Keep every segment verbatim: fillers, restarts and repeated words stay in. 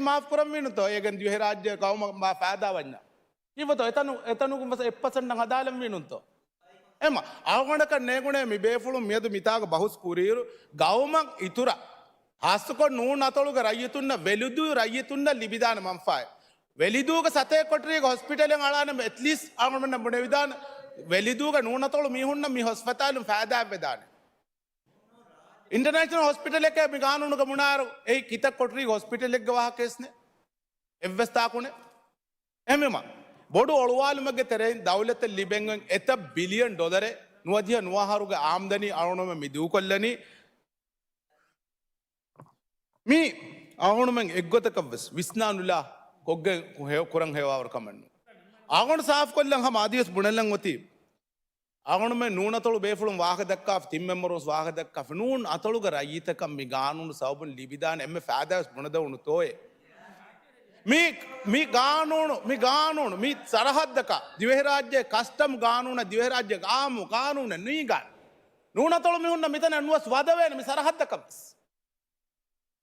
މާފް ކުރަންވީނުތޯ؟ އޭގެން ދިވެހިރާއްޖެ ގައުމަށް މާ ފައިދާ ވަންޏާ. ހިތްވަތޯ އެތަނު، އެތަނުގެ އެއް ޕަސެންޓަށް ހަދާލަންވީނުތޯ؟ އެމަ އަޅުގަނޑަކަށް ނޭނގުނޭ މި ބޭފުޅުން މިއަދު މިތާގަ ބަހުސް ކުރިއިރު، ގައުމަށް އިތުރަށް، ހާއްސަކޮށް ނޫން އަތޮޅުގެ ރައްޔިތުންނަށް ވެލިދޫ ރައްޔިތުންނަށް ލިބިދާނެ މަންފާއެއް. ވެލިދޫގެ ސަތޭކަ ކޮޓަރީގެ ހޮސްޕިޓަލެއް އަޅާނަމަ އެޓްލީސްޓް އަޅުގަނޑުމެންނަށް ބުނެވިދާނެ. ވެލިދޫގެ ނޫނަތޮޅު މީހުންނަށް މި ހަސްފަތާލުން ފައިދާއެއްވެދާނެ. އިންޓަރނޭޝަނަލް ހޮސްޕިޓަލެކޭ މި ގާނޫނުގަ ބުނާއިރު، އެއީ ކިތައް ކޮޓަރީގެ ހޮސްޕިޓަލެއްގެ ވާހަކައެއްސްނެ. އެއްވެސް ތާކުނެ. އެހެންވީމަ، ބޮޑު އޮޅުވާލުމެއްގެ ތެރެއިން ދައުލަތަށް ލިބެން އޮތް އެތައް ބިލިއަން ޑޮލަރެއް ނުވަދިހަ ނުވައަހަރުގެ އާމްދަނީ އަޅުގަނޑުމެން މި ދޫކޮށްލަނީ. މީ އަޅުގަނޑުމެން އެއްގޮތަކަށްވެސް ވިސްނާނުލާ ކޮށްގެން ހެ-، ކުރަން ހެޔޮވާވަރު ކަމެއް ނޫން. އަޅުގަނޑު ސާފުކޮށްލަން ހަމަ އަދިވެސް ބުނެލަން އޮތީ. އަޅުގަނޑުމެން ނޫނަތޮޅު ބޭފުޅުން ވާހަކަ ދައްކާފަ، ތިން މެމްބަރުން ވާހަކަ ދައްކާފަ، ނޫން އަތޮޅުގެ ރައްޔިތަކަށް މި ގާނޫނު ސަބަބުން ލިބިދާނެ އެންމެ ފައިދާވެސް ބުނެދެވުނުތޯއޭ؟ މި، މި ގާނޫނު، މި ގާނޫނު، މި ސަރަހައްދަކަށް ދިވެހިރާއްޖޭ ކަސްޓަމް ގާނޫނަށް، ދިވެހިރާއްޖޭ އާއްމު ގާނޫނެއް ނީގާނެ. ނޫނަތޮޅު މީހުންނަށް މިތަނަށް ނުވެސް ވަދެވޭނެ މި ސަރަހައްދަކަށްވެސް.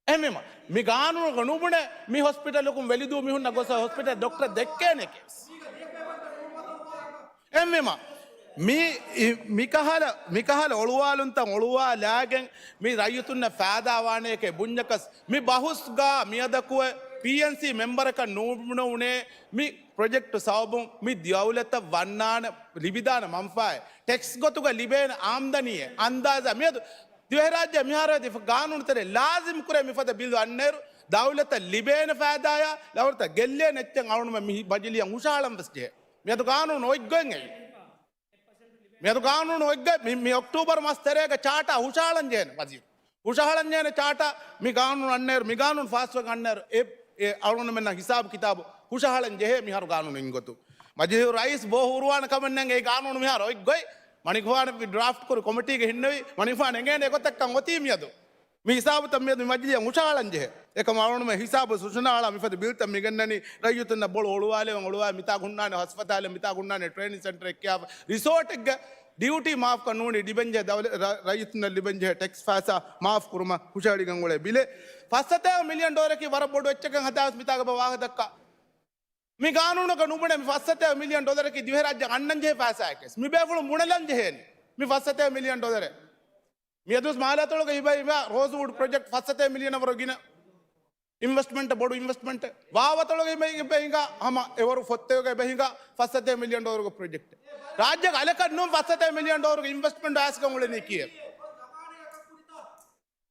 އެހެންވީމަ، މި ގާނޫނުގަ ނުބުނެ މި ހޮސްޕިޓަލަކުން ވެލިދޫ މީހުންނަށް ގޮސް ހޮސްޕިޓަލް ޑޮކްޓަރ ދެއްކޭނެކޭ. އެހެންވީމަ، މި، މިކަހަލަ، މިކަހަލަ އޮޅުވާލުންތައް އޮޅުވާލާގެން މި ރައްޔިތުންނަށް ފައިދާވާނެކޭ ބުންޏަކަސް، މި ބަހުސްގަ މިއަދަކުވެ ޕީއެންސީ މެމްބަރަކަށް ނޫންނޫނޭ މި ޕްރޮޖެކްޓު ސަބަބުން މި ދައުލަތަށް ވަންނާނެ ލިބިދާނެ މަންފާއެއް، ޓެކްސް ގޮތުގަ ލިބޭނެ އާމްދަނީއެއް އަންދާޒާ މިއަދު ދިވެހިރާއްޖެ މިހާރު އެދި ގާނޫނުތެރޭ ލާޒިމް ކުރޭ މިފަދަ ބިލް އަންނައިރު، ދައުލަތަށް ލިބޭނެ ފައިދާޔާ، ދައުލަތަށް ގެއްލޭނެ އެއްޗެއް އަޅުގަނޑުމެން މި މަޖިލީހަށް ހުށަހަޅަން ވެސް ޖެހޭ. މިއަދު ގާނޫނު އޮތްގޮތް އެއީ. މިއަދު ގާނޫނު އޮތްގޮތް މި، މި އޮކްޓޫބަރު މަސް ތެރޭގަ ޗާޓާ ހުށަހަޅަން ޖެހޭނެ ވަޒީރު. ހުށަހަޅަން ޖެހޭނެ ޗާޓާ މި ގާނޫނު އަންނައިރު، މި ގާނޫނު ފާސްވެގެން އަންނައިރު، އެ، އެ އަޅުގަނޑުމެންނަށް ހިސާބު ކިތާބު ހުށަހަޅަން ޖެހޭ މިހާރު ގާނޫނު އިންގޮތު. މަޖިލީހު ރައީސް ބޯ ހޫރުވާނެ ކަމެއް ނެތް އެ ގާނޫނު މިހާރު އޮތްގޮތް. މަނިކުފާނަށް ޑްރާފްޓް ކުރި ކޮމިޓީގެ ހިންނެވި، މަނިކުފާނަށް އެނގޭނެ ގޮތަކަށް އޮތީ މިއަދު. މި ހިސާބުތައް މިއަދު މި މަޖިލީހަށް ހުށަހަޅަން ޖެހޭ. އެކަމަށް އަޅުގަނޑުމެން ހިސާބު ހުށަނާޅާ މިފަދަ ބިލްތައް މިގެންނަނީ ރައްޔިތުންނަށް ބޮޑު އޮޅުވާލެވެން އޮޅުވާ މިތާ ހުންނާނެ ހަސްފަތާލެއް، މިތާ ހުންނާނެ ޓްރޭނިންގ ސެންޓަރެއް ކިޔާފަ ރިސޯޓެއްގަ ޑިއުޓީ މާފްކަން ނޫނީ ލިބެންޖެހޭ ދައުލަ-، ރަ-، ރައްޔިތުންނަށް ލިބެންޖެހޭ ޓެކްސް ފައިސާ މާފް ކުރުމަށް ހުށަހެޅިގެން އުޅޭ ބިލެއް. ފައްސަތޭކަ މިލިއަން ޑޮލަރަކީ ވަރަށް ބޮޑު އެއްޗެކޭ ހަދާވެސް މިތާގަ ވާހަކަ ދައްކާ. މި ގާނޫނަކަށް ނުބުނެ މި ފައްސަތޭކަ މިލިއަން ޑޮލަރަކީ ދިވެހިރާއްޖެ އަންނަން ޖެހޭ ފައިސާއެކޭ. މި ބޭފުޅުން ބުނެލަން ޖެހޭނީ މި ފައްސަތޭކަ މިލިއަން ޑޮލަރެއް. މިއަދުވެސް މާލެއަތޮޅުގަ ހިބަ ހިބާ ރޯޒްވުޑް ޕްރޮޖެކްޓް ފައްސަތޭކަ މިލިއަނަށް ވަރު ގިނަ އިންވެސްޓްމަންޓް، ބޮޑު އިންވެސްޓްމަންޓް. ވާވަތޮޅުގަ ހިބަ ހިނގާ ހަމަ އެވަރު ފޮއްތެވެގަ ހިބަ ހިނގާ ފައްސަތޭކަ މިލިއަން ޑޮލަރުގެ ޕްރޮޖެކްޓް. ރާއްޖޭގެ އަލަކަށް ނޫން ފައްސަތޭކަ މިލިއަން ޑޮލަރުގެ އިންވެސްޓްމަންޓް އައިސްގަން އުޅެނީ ކިޔޭ.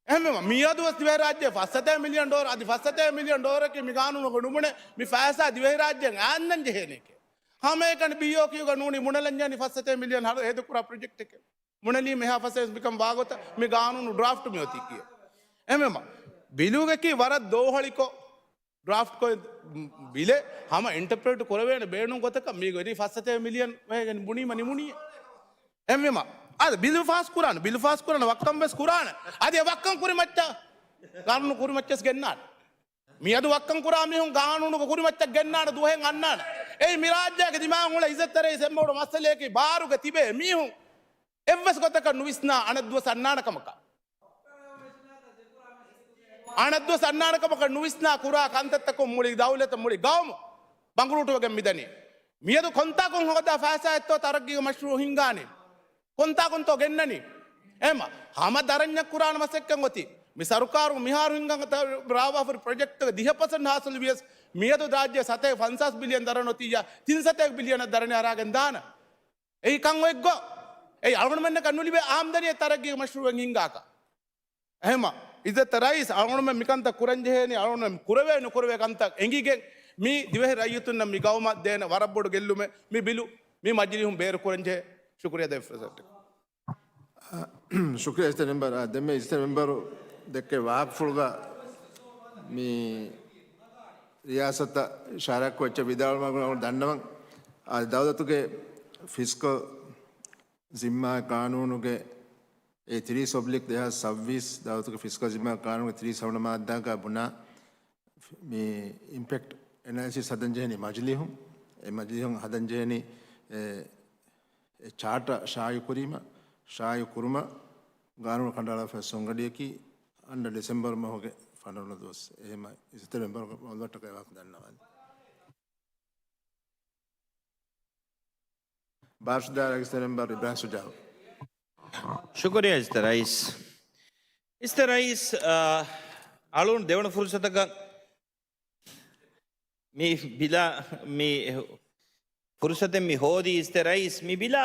އެހެންވީމަ، މިއަދުވެސް ދިވެހިރާއްޖެ ފައްސަތޭކަ މިލިއަން ޑޮލަރު، އަދި ފައްސަތޭކަ މިލިއަން ޑޮލަރަކީ މި ގާނޫނުގަ ނުބުނެ މި ފައިސާ ދިވެހިރާއްޖެ އަންނަން ޖެހޭނެކޭ. ހަމައެކަނި ބީއޯކިއުގަ ނޫނީ ބުނެލަން ޖެހެނީ ފައްސަތޭކަ މިލިއަން ހަ-، ހޭދަކުރާ ޕްރޮޖެކްޓެކޭ. ބުނެލީމަ އެހާ ފަސޭހަ މިކަން ވާގޮތަށް މި ގާނޫނު ޑްރާފްޓް މިއޮތީ ކިޔޭ. އެހެންވީމަ، ބިލުގަކީ ވަރަށް ދޯހަޅިކޮށް، ޑްރާފްޓްކޮށް ބިލެއް ހަމަ އިންޓަޕްރެޓް ކުރެވޭނެ ބޭނުން ގޮތަކަށް މީގަ ވެރި ފައްސަތޭކަ މިލިއަން ވެގެން ބުނީމަ ނިމުނީ. އެހެންވީމަ، އަދި ބިލު ފާސް ކުރާނެ، ބިލު ފާސް ކުރާނެ ވައްކަން ވެސް ކުރާނެ. އަދި އެ ވައްކަން ކުރިމައްޗަށް، ގާނޫނު ކުރިމައްޗަސް ގެންނާނެ. މިއަދު ވައްކަން ކުރާ މީހުން ގާނޫނުގަ ކުރިމައްޗަށް ގެންނާނެ، ދުވަހެއް އަންނާނެ. އެއީ މި ރާއްޖޭގެ ދިމާއަށް އުޅޭ އިއްޒަތްތެރި ރައީސް އެންމެ ބޮޑު މައްސަލަޔަކީ ބާރުގަ ތިބޭ މީހުން އެއްވެސް ގޮތަކަށް ނުވިސްނާ އަނެއްދުވަސް އަންނާނެ ކަމަކަށް. އަނެއްދުވަސް އަންނާނެ ކަމަކަށް ނުވިސްނާ ކުރާ ކަންތައްތަކުން މުޅި ދައުލަތަށް މުޅި ގައުމު ބަނގުރޫޓުވެގެން މިދަނީ. މިއަދު ކޮންތާކުން ހޯދާ ފައިސާއެއްތޯ ތަރައްގީގެ މަޝްރޫއު ހިންގާނީ؟ ކޮންތާކުންތޯ ގެންނަނީ؟ އެހެންމަ ހަމަ ދަރަންޏަށް ކުރާނެ މަސައްކަތް އޮތީ. މި ސަރުކާރު މިހާރު ހިންގަން ރާވާފަރި ޕްރޮޖެކްޓްގެ ދިހަ ޕަސެންޓް ހާސިލް ވިޔަސް، މިއަދު ރާއްޖެ ސަތޭކަ ފަންސާސް ބިލިއަން ދަރަން އޮތިއްޔާ، ތިން ސަތޭކަ ބިލިއަނަށް ދަރަނި އަރާގެން ދާނަ. އެއީ ކަން އޮތްގޮ. އެއީ އަޅުގަނޑުމެންނަކަށް ނުލިބޭ އާމްދަނީ ތަރައްގީގެ މަޝްރޫއެއް ހިންގާކަށް. އެހެންމަ، އިއްޒަތްތެރި ރައީސް، އަޅުގަނޑުމެން މިކަންތައް ކުރަންޖެހޭނީ، އަޅުގަނޑުމެން ކުރެވޭ ނުކުރެވޭ ކަންތައް އެނގިގެން، މި ދިވެހި ރައްޔިތުންނަށް މި ގައުމަށް ދޭނެ ވަރަށް ބޮޑު ގެއްލުމެއް މި ބިލު، މި މަޖިލީހުން ބޭރުކުރަންޖެހޭ. ޝުކުރިޔާ ދެ ފުރުސަތު. ޝުކުރިޔާ އިއްޒަތްތެރި މެމްބަރ. އާ، ދެންމެ އިއްޒަތްތެރި މެމްބަރު ދެއްކޭ ވާހަކަފުޅުގަ މި ރިޔާސަތަށް އިޝާރާތްކޮށް އެއްޗެއް ވިދާޅުވުމަށް ދަންނަވަން. އާ، ދައުލަތުގެ ފިސްކަލް ޒިންމާ ގާނޫނުގެ އެ ތިރީސް އޮބްލިކް ދެހާސް ސައްބީސް ދައުލަތުގެ ފިސްކަލް ޒިންމާ ގާނޫނުގެ ތިރީސް ހަވަނަ މާއްދާގަ ބުނާ މި އިމްޕެކްޓް އެނަލިސިސް ހަދަން ޖެހެނީ މަޖިލީހުން. އެ މަޖިލީހުން ހަދަން ޖެހެނީ އެ، އެ ޗާޓަ ޝާއިޢު ކުރީމަ، ޝާއިޢު ކުރުމަށް ގާނޫނު ކަނޑައަޅާފައި ސޮންގަޑިއަކީ އަންނަ ޑިސެމްބަރު މަހުގެ ފަނަރަ ދުވަސް. އެހެން އިސްތަ މެމްބަރު އޮންލަޓަކަ އެވާކަ ދަންނަވަން. ބާރަށުދާރަ އިސްތަ މެމްބަރު އިބްރާހިމް ޝުޖާއު. ޝުކުރިއްޔާ އިސްތަ ރައީސް. އިސްތަ ރައީސް، އާ، އަޅުން ދެވަނަ ފުރުސަތަކަށް މި ބިލާ، މި ފުރުސަތެއް މި ހޯދީ އިސްތަ ރައީސް، މި ބިލާ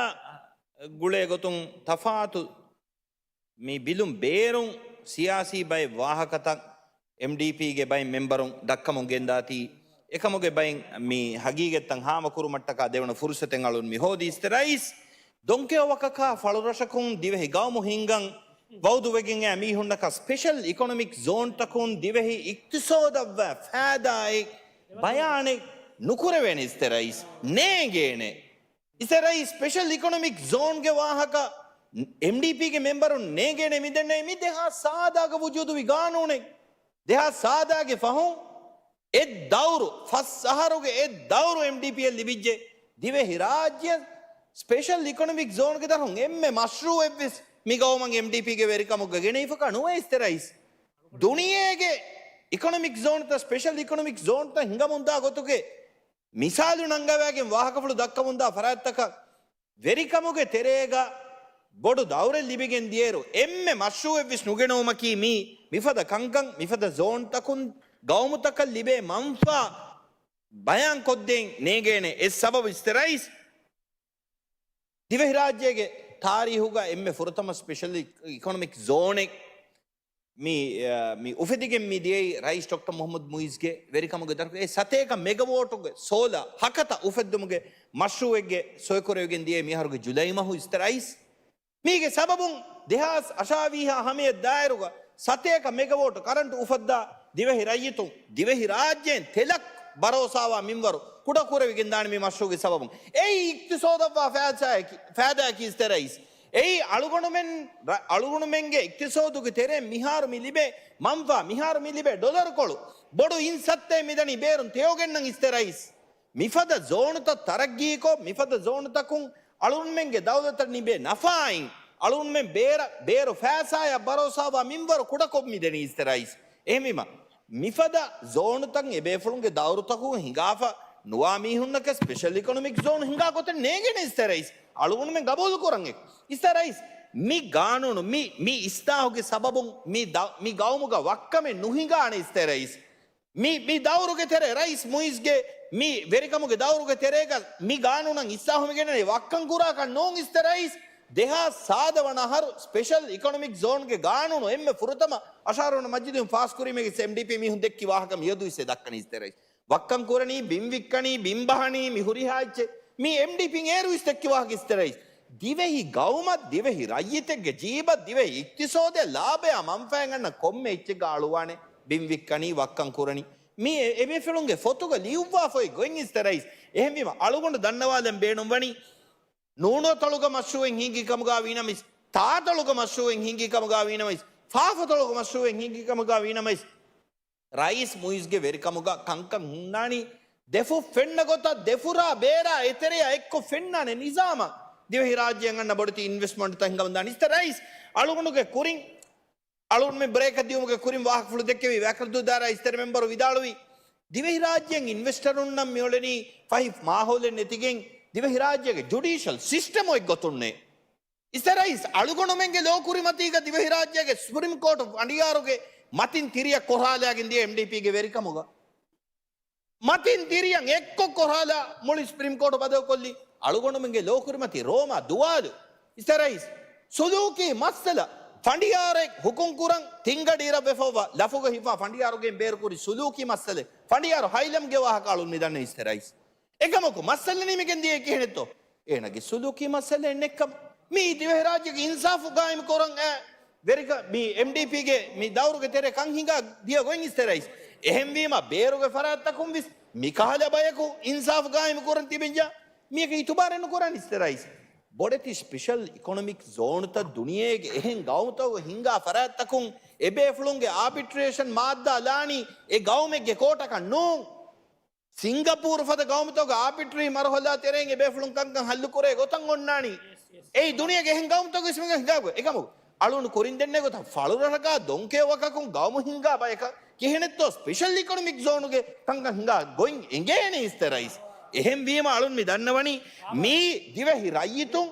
ގުޅޭ ގޮތުން ތަފާތު މި ބިލުން ބޭރުން ސިޔާސީ ބައެއް ވާހަކަތައް އެމްޑީޕީގެ ބައެއް މެމްބަރުން ދައްކަމުން ގެންދާތީ، އެކަމުގެ ބައިން މި ހަގީގަތްތައް ހާމަކުރުމަށްޓަކާ ދެވަނަ ފުރުސަތެއް އަޅުން މި ހޯދީ އިސްތަ ރައީސް. ދޮންކެޔޮ ވަކަކާ ފަޅުރަށަކުން ދިވެހި ގައުމު ހިންގަން ވައުދުވެގެން އައި މީހުންނަކަށް ސްޕެޝަލް އިކޮނޮމިކް ޒޯންތަކުން ދިވެހި އިޤްތިޞާދަށްވާ ފައިދާއެއް ބަޔާނެއް ނުކުރެވޭނެ އިސްތަ ރައީސް. ނޭނގޭނެ. އިސްތަ ރައީސް، ސްޕެޝަލް އިކޮނޮމިކް ޒޯންގެ ވާހަކަ އެމްޑީޕީގެ މެމްބަރުން ނޭނގޭނެ މިދެންނެވި މި ދެހާސް ސާދާގަ ވުޖޫދުވި ގާނޫނެއް. ދެހާސް ސާދާގެ ފަހުން އެއް ދައުރު، ފަސް އަހަރުގެ އެއް ދައުރު އެމްޑީޕީއަށް ލިބިއްޖެ. ދިވެހިރާއްޖެ ސްޕެޝަލް އިކޮނޮމިކް ޒޯންގެ ދަށުން އެންމެ މަޝްރޫއެއްވެސް މި ގައުމަށް އެމްޑީޕީގެ ވެރިކަމުގަ ގެނެވިފަކާ ނުވޭ އިސްތަ ރައީސް. ދުނިޔޭގެ އިކޮނޮމިކް ޒޯންތައް، ސްޕެޝަލް އިކޮނޮމިކް ޒޯންތައް ހިނގަމުންދާ ގޮތުގެ މިސާލު ނަންގަވައިގެން ވާހަކަފުޅު ދައްކަމުންދާ ފަރާތްތަކަށް ވެރިކަމުގެ ތެރޭގަ ބޮޑު ދައުރެއް ލިބިގެން ދިޔައިރު، އެންމެ މަޝްރޫއެއްވެސް ނުގެނައުމަކީ މީ، މިފަދަ ކަންކަން، މިފަދަ ޒޯންތަކުން ގައުމުތަކަށް ލިބޭ މަންފާ ބަޔާންކޮށްދޭން ނޭނގޭނެ. އެއް ސަބަބު އިސްތަ ރައީސް، ދިވެހިރާއްޖޭގެ ތާރީހުގަ އެންމެ ފުރަތަމަ ސްޕެޝަލް އިކޮނޮމިކް ޒޯނެއް މި، އަ، މި އުފެދިގެން މި ދިޔައީ ރައީސް ޑޮކްޓަރ މުޙައްމަދު މުއިއްޒުގެ ވެރިކަމުގެ ދަށުގަ. އެ ސަތޭކަ މެގަވޯޓުގެ ސޯލާ ހަކަތަ އުފެއްދުމުގެ މަޝްރޫއެއްގެ ސޮއިކުރެވިގެން ދިޔައީ މިހާރުގެ ޖުލައި މަހު އިސްތަ ރައީސް. މީގެ ސަބަބުން ދެހާސް އަށާވީހާ ހަމަޔަށް ދާއިރުގަ ސަތޭކަ މެގަވޯޓު ކަރަންޓު އުފައްދާ ދިވެހި ރައްޔިތުން، ދިވެހިރާއްޖޭން ތެލަށް ބަރޯސާވާ މިންވަރު ކުޑަކުރެވިގެންދާނެ މި މަޝްރޫގެ ސަބަބުން. އެއީ އިޤްތިޞާދަށްވާ ފައިސާއަކީ، ފައިދާއަކީ އިސްތަ ރައީސް. އެއީ އަޅުގަނޑުމެން، ރަ-، އަޅުގަނޑުމެންގެ އިޤްތިޞާދުގެ ތެރެއިން މިހާރު މި ލިބޭ މަންފާ، މިހާރު މި ލިބޭ ޑޮލަރުކޮޅު، ބޮޑު އިން ސައްތައެއް މިދަނީ ބޭރުން ތެޔޮގެންނަން އިސްތަ ރައީސް. މިފަދަ ޒޯނުތައް ތަރައްގީކޮށް، މިފަދަ ޒޯނުތަކުން އަޅުންމެންގެ ދައުލަތަށް ނިބޭ ނަފާއިން، އަޅުންމެން ބޭރަ-، ބޭރު ފައިސާޔަށް ބަރޯސާވާ މިންވަރު ކުޑަކޮށް މިދެނީ އިސްތަ ރައީސް. އެހެންވީމަ، މިފަދަ ޒޯނުތައް އެބޭފުޅުންގެ ދައުރުތަކުން ހިނގާފަ ނުވާ މީހުންނަކަށް ސްޕެޝަލް އިކޮނޮމިކް ޒޯން ހިނގާ ގޮތެއް ނޭނގޭނެ އިސްތަ ރައީސް. އަޅުގަނޑުމެން ގަބޫލު ކުރަން އެ އިސްތަ ރައީސް. މި ގާނޫނު، މި، މި އިސްލާހުގެ ސަބަބުން މި ދަ-، މި ގައުމުގަ ވައްކަމެއް ނުހިނގާނެ އިސްތަ ރައީސް. މި، މި ދައުރުގެ ތެރޭ ރައީސް މުއިޒްގެ މި ވެރިކަމުގެ ދައުރުގެ ތެރޭގަ މި ގާނޫނަށް އިސްލާހު މިގެނެނީ ވައްކަން ކުރާކަށް ނޫން އިސްތަ ރައީސް. ދެހާސް ސާދަ ވަނަ އަހަރު ސްޕެޝަލް އިކޮނޮމިކް ޒޯންގެ ގާނޫނު އެންމެ ފުރަތަމަ އަށާރަ ވަނަ މަޖިލީހުން ފާސްކުރީމޭގެ އެމްޑީޕީ މީހުން ދެއްކި ވާހަކަ މިއަދު އިސް ދައްކަނީ އިސްތަ ރައީސް. ވައްކަން ކުރަނީ، ބިން ވިއްކަނީ، ބިން ބަހަނީ، މި ހުރިހާ އެއްޗެއް މީ އެމްޑީޕީން އޭރު އިސް ދެއްކި ވާހަކަ އިސްތަ ރައީސް. ދިވެހި ގައުމަށް، ދިވެހި ރައްޔިތެއްގެ ޖީބަށް، ދިވެހި އިޤްތިޞާދަށް ލާބަޔާ މަންފާއެއް އަންނަ ކޮންމެ އެއްޗެއްގަ އަޅުވާނެ ބިން ވިއްކަނީ، ވައްކަން ކުރަނީ. މީ އެ-، އެބޭފުޅުންގެ ފޮތުގަ ލިޔުއްވާފައި ގޮތް އިސްތަ ރައީސް. އެހެންވީމަ، އަޅުގަނޑު ދަންނަވާލަން ބޭނުންވަނީ، ނޫނުއަތޮޅުގަ މަޝްރޫއެއް ހިނގި ކަމުގަ ވީނަމަވެސް، ތާއަތޮޅުގަ މަޝްރޫއެއް ހިނގި ކަމުގަ ވީނަމަވެސް، ފާފަތޮޅުގަ މަޝްރޫއެއް ހިނގި ކަމުގަ ވީނަމަވެސް، ރައީސް މުއިޒްގެ ވެރިކަމުގަ ކަންކަން ހުންނާނީ، ދެފުށް ފެންނަ ގޮތަށް ދެފުރާ ބޭރާ އެތެރެޔާ އެއްކޮށް ފެންނާނެ ނިޒާމަށް. ދިވެހިރާއްޖެއަށް އަންނަ ބޮޑެތި އިންވެސްޓްމަންޓްތައް ހިނގަމުންދާނެ އިސްތަ ރައީސް. އަޅުގަނޑުގެ ކުރިން އަޅުގަނޑުމެން ބްރޭކަށް ދިއުމުގެ ކުރިން ވާހަކަފުޅު ދެއްކެވި ވަކިރު ދާއިރާ އިސްތަރ މެމްބަރު ވިދާޅުވީ، ދިވެހިރާއްޖޭން އިންވެސްޓަރުންނަށް މިއުޅެނީ ފަހި މާހައުލެއް ނެތިގެން ދިވެހިރާއްޖޭގެ ޖުޑީޝަލް ސިސްޓަމު އެއްގޮތުންނޭ. އިސްތަ ރައީސް، އަޅުގަނޑުމެންގެ ލޯ ކުރިމަތީގަ ދިވެހިރާއްޖޭގެ ސުޕްރީމް ކޯޓު ފަނޑިޔާރުގެ މަތިން ތިރިއަށް ކޮށާލައިގެން ދިޔަ އެމްޑީޕީގެ ވެރިކަމުގަ. މަތިން ތިރިއަށް އެއްކޮށް ކޮށާލާ މުޅި ސުޕްރީމް ކޯޓު ބަދަލުކޮށްލި. އަޅުގަނޑުމެންގެ ލޯ ކުރިމަތީ ރޯމާ ދުވާލު. އިސްތަ ރައީސް، ސުލޫކީ މައްސަލަ ފަނޑިޔާރެއް ހުކުމް ކުރަން ތިންގަޑި އިރަށް ވެފައިވާ ލަފުގަ ހިފާ ފަނޑިޔާރުގެ ބޭރުކުރި ސުލޫކީ މައްސަލަ ފަނޑިޔާރު ހައިލަމްގެ ވާހަކަ އަޅުން މިދަންނަ އިސްތަ ރައީސް. އެކަމަކު މައްސަލަ ނިމިގެން ދިޔަ ކިހިނެއްތޯ؟ އޭނަގެ ސުލޫކީ މައްސަލައެއް ނެއްކަމަށް. މީ ދިވެހިރާއްޖޭގެ އިންސާފު ގާއިމް ކުރަން އައި ވެރިކަ-، މި އެމްޑީޕީގެ މި ދައުރުގެ ތެރޭ ކަން ހިނގާ ދިޔަ ގޮތް އިސްތަ ރައީސް. އެހެންވީމަ ބޭރުގެ ފަރާތްތަކުން ވެސް މިކަހަލަ ބަޔަކު އިންސާފު ގާއިމް ކުރަން ތިބެންޖާ މީގެ އިތުބާރެއް ނުކުރާނެ އިސްތަ ރައީސް. ބޮޑެތި ސްޕެޝަލް އިކޮނޮމިކް ޒޯނުތައް ދުނިޔޭގެ އެހެން ގައުމުތަކުގަ ހިނގާ ފަރާތްތަކުން އެބޭފުޅުންގެ އާބިޓްރޭޝަން މާއްދާ ލާނީ އެ ގައުމެއްގެ ކޯޓަކަށް ނޫން. ސިންގަޕޫރު ފަދަ ގައުމުތަކުގަ އާބިޓްރީ މަރުހަލާ ތެރެއިން އެބޭފުޅުން ކަންކަން ހައްލުކުރޭ ގޮތަށް އޮންނާނީ. އެއީ ދުނިޔޭގެ އެހެން ގައުމުތަކު ވެސް މިގޮތަށް ހިނގާ ގޮތް. އެކަމަކު އަޅުން ކުރިން ދެންނެ ގޮތަށް ފަޅުރަށަކާ ދޮންކެޔޮ ވަކަކުން ގައުމު ހިންގާ ބަޔަކަށް ކިހިނެއްތޯ ސްޕެޝަލް އިކޮނޮމިކް ޒޯނުގެ ކަންކަން ހިނގާ ގޮތް އެނގޭނެ އިސްތެ ރައީސް. އެހެންވީމަ އަޅުން މި ދަންނަވަނީ މީ ދިވެހި ރައްޔިތުން